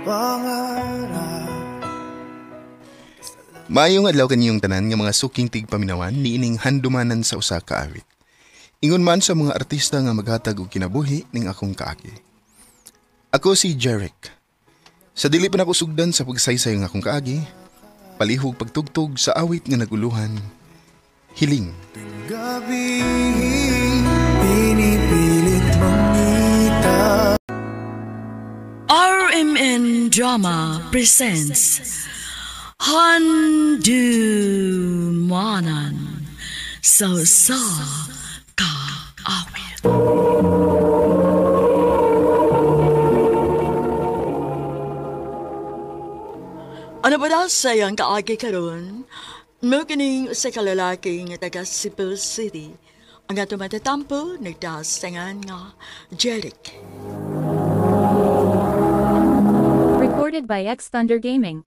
Pangarap. Maayong adlaw kaniyong tanan nga mga suking tigpaminawan niining handumanan sa usa ka awit. Ingon man sa mga artista nga maghatag og kinabuhi ning akong kaagi. Ako si Jeric. Sa dili pa nako sugdan sa pagsaysay ng akong kaagi, palihog pagtugtog sa awit nga naguluhan, Hiling. Gabi, pinipilit mangita. RMN Drama presents Handumanan sa Usa Ka Awit. Ano ba daw sa iyang kaagi karon? Mao kining usa ka lalaki nga taga Cebu City. Ang ato matatampo nagdasangan nga Jeric. Recorded by X Thunder Gaming.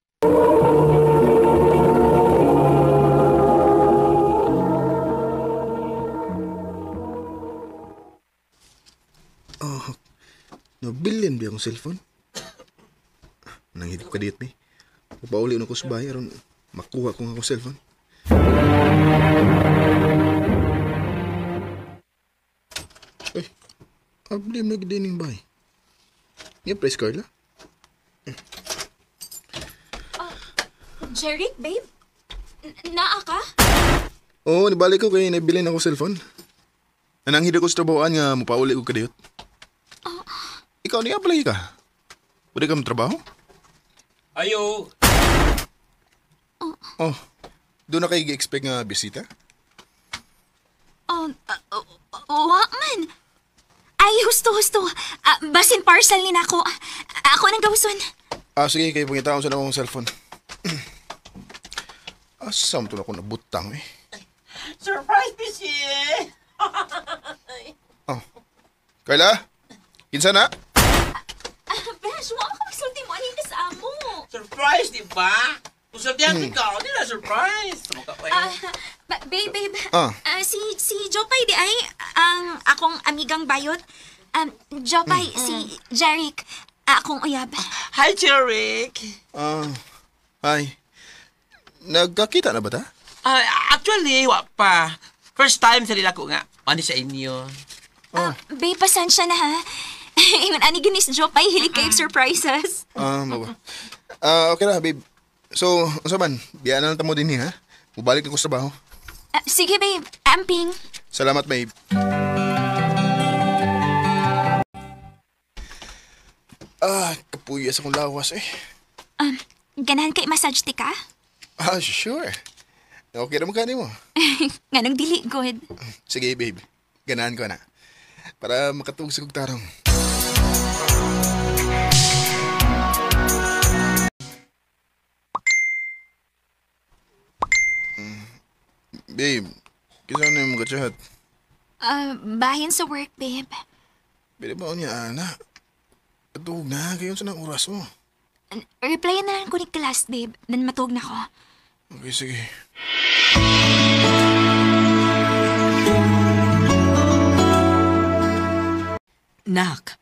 Oh, nabilin ba akong cellphone? Nanghidip ka dito, mi. Pauli na ko sa bahay aron makuha ko nga akong cellphone. Eh, abli mo nagdining bahay. Nga, press Carla? Jeric, babe? Naa ka? Oo, nibalik ko kay nabilin ako cellphone. Nananghid ako sa trabahoan nga mupauli ko kadiyot. Ikaw niya pala ka? Pwede ka trabaho? Ayo. Oh, doon na kayo gi-expect nga bisita? Wa man. Ay, husto, husto. Basin parcel ni nako. Ako nang gawson. Ah, sige, kayo pangitaon sa akong cellphone. Asa mo to na ako nabutang eh. Surprise, Bishi! Oh. Carla? Kinsa na? Besh, wa ka magsulti mo. Ano yung sa amo? Surprise, di ba? Kung sultihan ka, di na surprise. Babe, babe. Ah. Si Jopay di ay ang akong amigang bayot. Jopay, si Jeric, akong uyab. Hi, Jeric. Hi. Nagkakita na ba ta? Actually, wa pa. First time sa nila ko nga. Ano sa inyo? Babe, pasensya na ha. Ingon ani ginis Jopay, hilig kayo surprises. Maba. Okay na, babe. So, unsa man? Biya na lang ta mo din ha? Mubalik na ko sa trabaho. Sige, babe. Amping. Salamat, babe. Ah, kapuyas akong lawas eh. Ganahan kay massage ti ka? Ah, sure. Okay naman ka mo. Nganong dili good. Sige, babe. Ganahan ko na. Para makatug sa kog tarong. Babe, kisa na yung mga chat? Bahin sa work, babe. Pwede ba niya, ana? Patug na, kayo sa nang oras mo. Reply na lang ko ni class, babe. Then matug na ko. Okay, sige. Nak,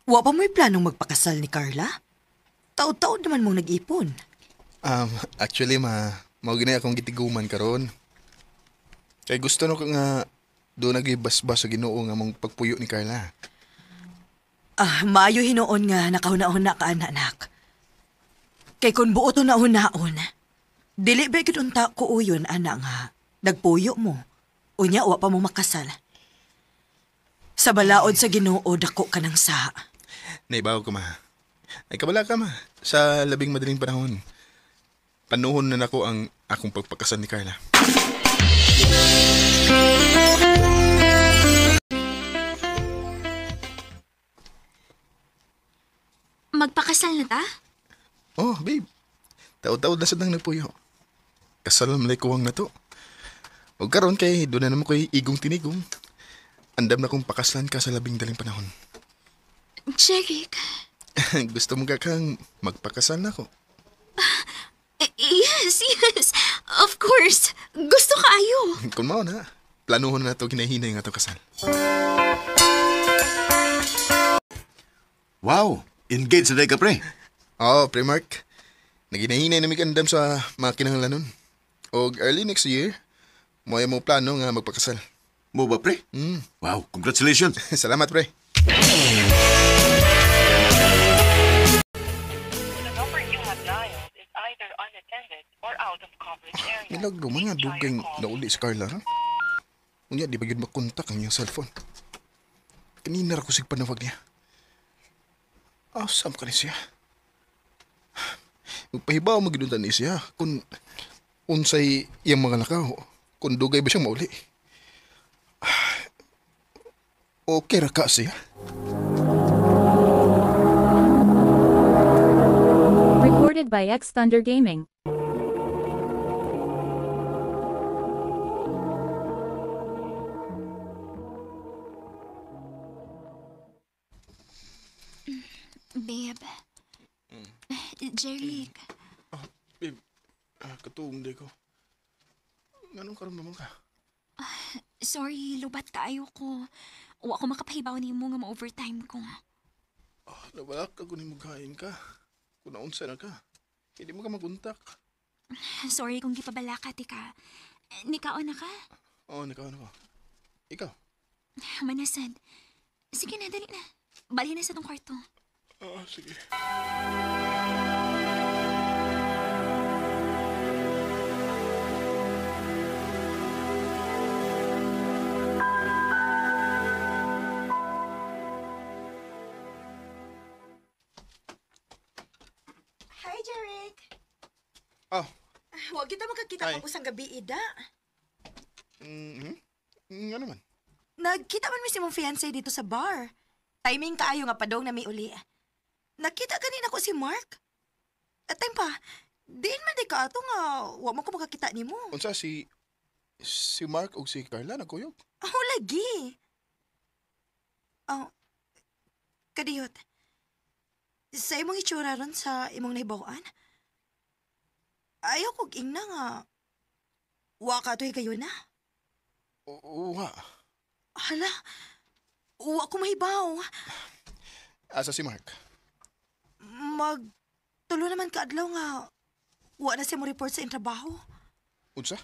wa pa mo'y planong magpakasal ni Carla? Taod-taod naman mong nag-ipon. Actually, ma, mao gini akong gitiguman karon. Kay gusto no ko nga doon nagibasbas sa Ginoo nga mong pagpuyo ni Carla. Ah, maayo hinuon nga nakahuna-huna ka, anak. Kay kung buot na-hunaon, dili ba gid unta ko uyon, ana nga, nagpuyo mo. Unya, wa pa mo makasal. Sa balaod sa Ginoo, dako ka ng saa. Naibaw ko, ma. Ay, kabala ka, ma. Sa labing madaling panahon, panuhon na nako ang akong pagpakasal ni Carla. Magpakasal na ta? Oh, babe. Taod-taod na sa nang nagpuyo. Kasal malay kuwang na to. O karon kay doon na naman ko'y igong tinigong. Andam na kong pakaslan ka sa labing daling panahon. Jeric. Gusto mo ka kang magpakasal na ko? Yes, yes. Of course. Gusto kaayo. Kung mao na, planuhon na ito ginahinay nga itong kasal. Wow! Engaged na ka, pre. Oo, Pre Mark. Naginahinay na mi kandam sa mga kinahanglanon. Og early next year, mo mo plano nga magpakasal. Mo ba, pre? Mm. Wow, congratulations. Salamat, pre. The number you have dialed is either unattended or out of coverage area. Milagro man nga Please try dugay your call nauli si Carla, ha? Unya, di ba yun makontak ang iyang cellphone? Kanina ra ko sig panawag niya. Asam ka ni siya? Magpahibaw maginuntan ni siya kung unsay iyang mga lakaw, kung dugay ba siyang mauli. Okay ra ka siya. Recorded by X Thunder Gaming. Babe. Jeric, Babe, katuong di ko. Anong karon naman ka? sorry, lubat kaayo ko. Wa ko makapahibaw nimo nga ma-overtime ko. Nawala ka kung nimughain ka. Kung naunsa na ka. Hindi mo ka maguntak. Sorry kung gipabala ka, tika. Nikaon na ka? Oo, nikaw na ko. Ikaw? Manasad. Sige na, dali na. Bali na sa tong kwarto. Oo, sige. Hi, Jeric. Oh, Huwag kita makakita Hi. pa usang gabi, Ida. mm-hmm. Nga naman. Nagkita man mi si mong fiancé dito sa bar. Timing kaayo nga padong na mi uli. Nakita kanina ko si Mark. At time pa, diin man di ka ato nga wa mo ko makakita nimo. Unsa si Mark ug si Carla nagkuyog? Oh, lagi. Oh, kadiyot. Sa imong itsura ron sa imong nahibaw-an, ayaw kog ingna nga wa ka to'y kayo na. Oo nga. Hala, wa ko mahibaw. Asa si Mark? Mag tulo naman kaadlaw nga wa na siya mo report sa iyang trabaho. Unsa?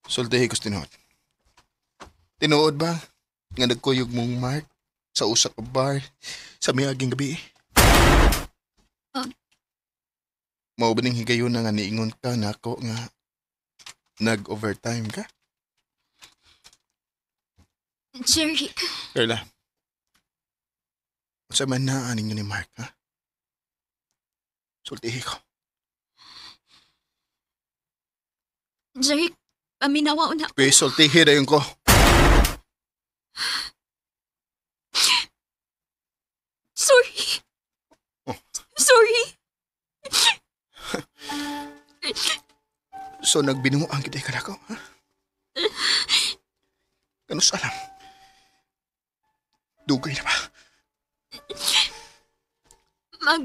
Sultihi ko sa tinuod. Tinuod ba nga nagkuyog mong Mark sa usa ka bar sa miaging gabi? Um. Mao ba ning higayon na nga niingon ka nako nga nag-overtime ka? Jeric, Carla. Unsa man naa ninyo ni Mark, ha? Sultihi ko. Jeric, paminawa na. Pwes, sultihi dayon ko. Sorry. Oh. Sorry. So, nagbinuang kita ka nako, ha? Kanus alam? Dugay na ba? Mag...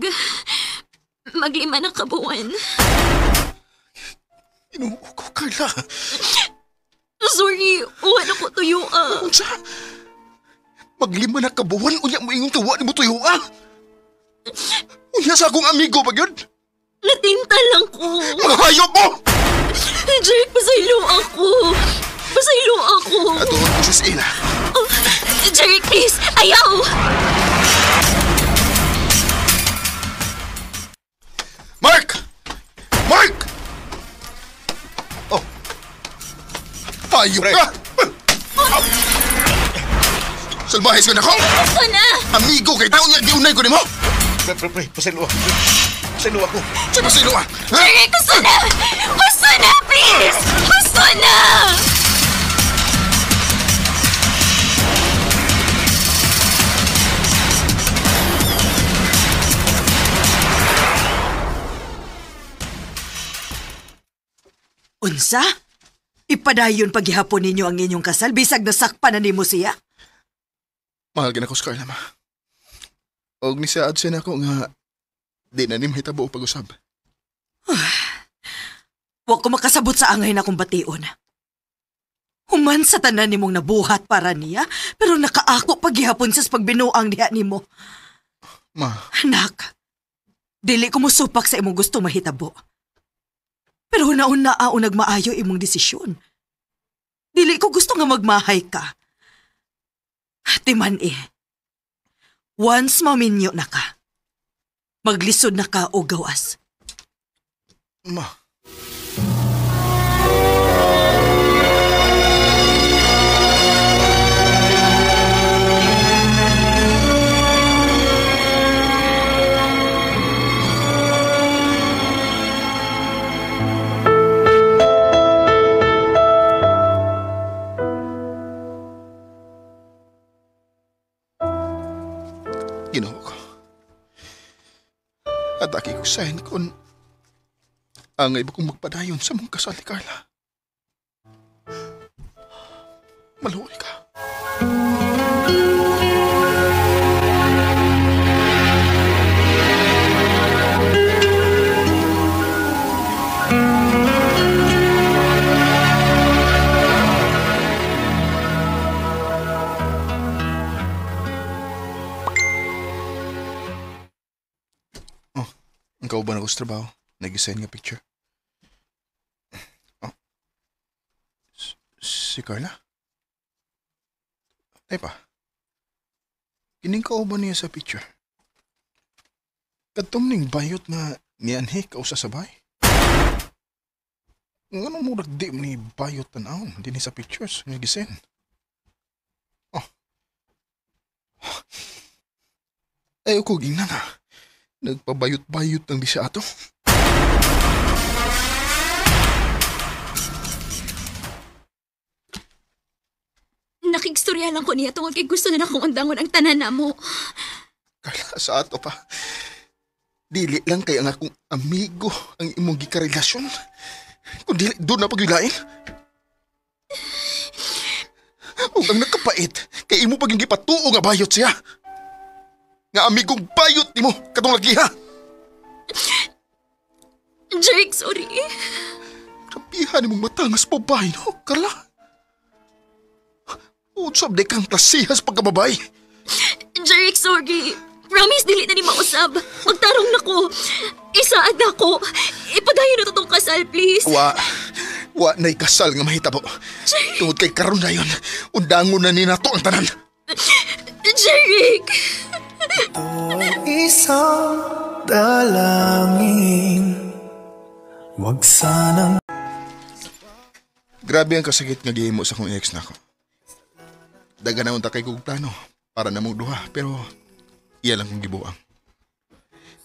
Maglima na kabuwan. Inuo ko, Carla. Sorry, uwan ako tuyo ah. Unsa? Maglima na kabuwan, unya mo ingong tuwa ni mo tuyo, ah? Unya sa akong amigo ba yun? Natinta lang ko. Mga hayop mo! Jeric, pasaylo ako. Pasaylo ako. Atuon ko siya sa ila. Oh, Jeric, please! Ayaw! Mark! Mark! Oh. Hayop ka! Salbahes ka na ko! Gusto na! Amigo kay tao niya, giunay ko nimo! Pre, pre, pre, pasaylo ako. Pasaylo ako. Siya pasaylo ah! Ha? Jeric, gusto na! Gusto na, please! Gusto na! Unsa? Ipadayon paghihapon ninyo ang inyong kasal bisag nasakpan na nimo siya. Mahal ka na ko sa Carla, ma. Og nisaad siya na ako nga di na ni mahitabo og pag-usab. Wa ko makasabot sa angay na kong bation. Human sa tanan nimong nabuhat para niya, pero nakaako paghihapon sa pagbinuang diha nimo. Ma. Anak, dili ko mosupak sa imong gusto mahitabo. Pero una-una ao nagmaayo imong desisyon. Dili ko gusto nga magmahay ka. Timan eh. Once maminyo na ka, maglisod na ka o gawas. Ma. Ginoo ko. At aki ko sahin kung angay ba kong magpadayon sa mong kasal ni Carla. Maluoy ka. Oh, ang kauban ako sa trabaho. Nag-send nga picture. Oh. Si Carla? Ay pa. Kining kauban niya sa picture. Kadtom ning bayot na nianhi kausa sabay. Ngano murag di mo ni bayot tan-awon dinhi sa pictures nga gisend. Oh. Ay ko gingnan ha. Nagpabayot-bayot ang di siya ato. Nakigstorya lang ko niya tungod kay gusto na akong undangon ang tanan na mo. Carla, sa ato pa. Dili lang kay ang akong amigo ang imong gikarelasyon. Kung dili, doon na pagyulain. Ug ang nakapait, kay imo pag yung gipatuo nga bayot siya. Nga amigong bayot nimo katong lagiha. Jeric, sorry. Kapihan nimong matangas babae, no, Carla? Unsab di kang klasihas pagkababay. Jeric, sorry. Promise, dili na ni mausab. Magtarong na ko. Isaad na ko. Ipadayon na to'ng kasal, please. Wa na'y kasal nga mahitabo. Jeric. Tungod kay karon na yun, undangon na ni nato ang tanan. Jeric! Ito ang isang dalangin. Wag sanang... Grabe ang kasakit nga gihimo sa akong ex na ako. Daga na unta kay kog plano para namong duha, pero iya lang kong gibuang.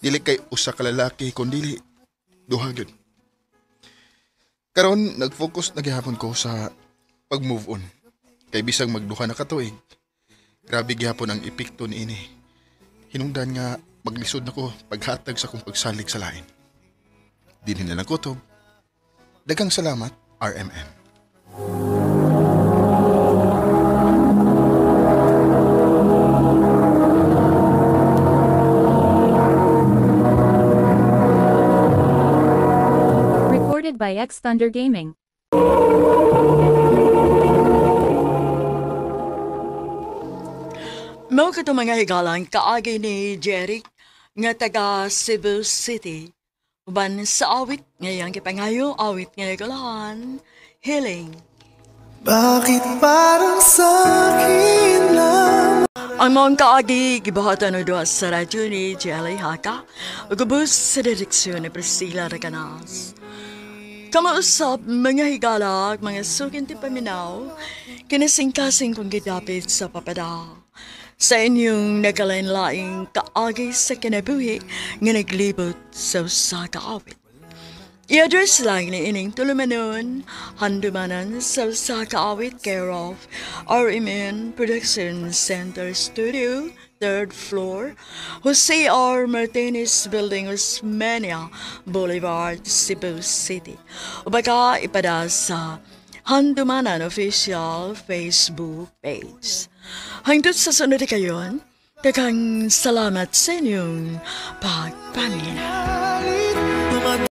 Dili kay usa ka lalaki kun dili duha gyud. Karon nag-focus na gihapon ko sa pag-move on. Kay bisag magduha na ka tuig, grabe gihapon ang epekto niini. Hinungdan nga maglisod nako paghatag sa akong pagsalig sa lain. Dinhi na lang kutob. Daghang salamat, RMN. Recorded by X Thunder Gaming. Mao kato mga higalang kaagi ni Jeric nga taga Cebu City. Uban sa awit ngayang gipangayo awit nga nagulahan, Healing. Bakit parang sa'kin lang? Ang mga kaagi gibuhatan o duha sa radyo ni Jelly Haka ug ubos sa direksyon ni Priscilla Recanas. Kamausap mga higalak, mga sukinti paminaw, kinasingkasing kong gidapit sa papada. Sa inyong nagkalain-laing kaagi sa kinabuhi nga naglibot sa usa ka awit. I-address lang ni ining tulumanon, handumanan sa usa ka awit, care of RMN Production Center Studio, 3rd floor, Jose R. Martinez Building, Osmeña Boulevard, Cebu City. O baka ipada sa Handumanan Official Facebook page. Hangtod sa sunod kayon, daghang salamat sa inyong pagpamina.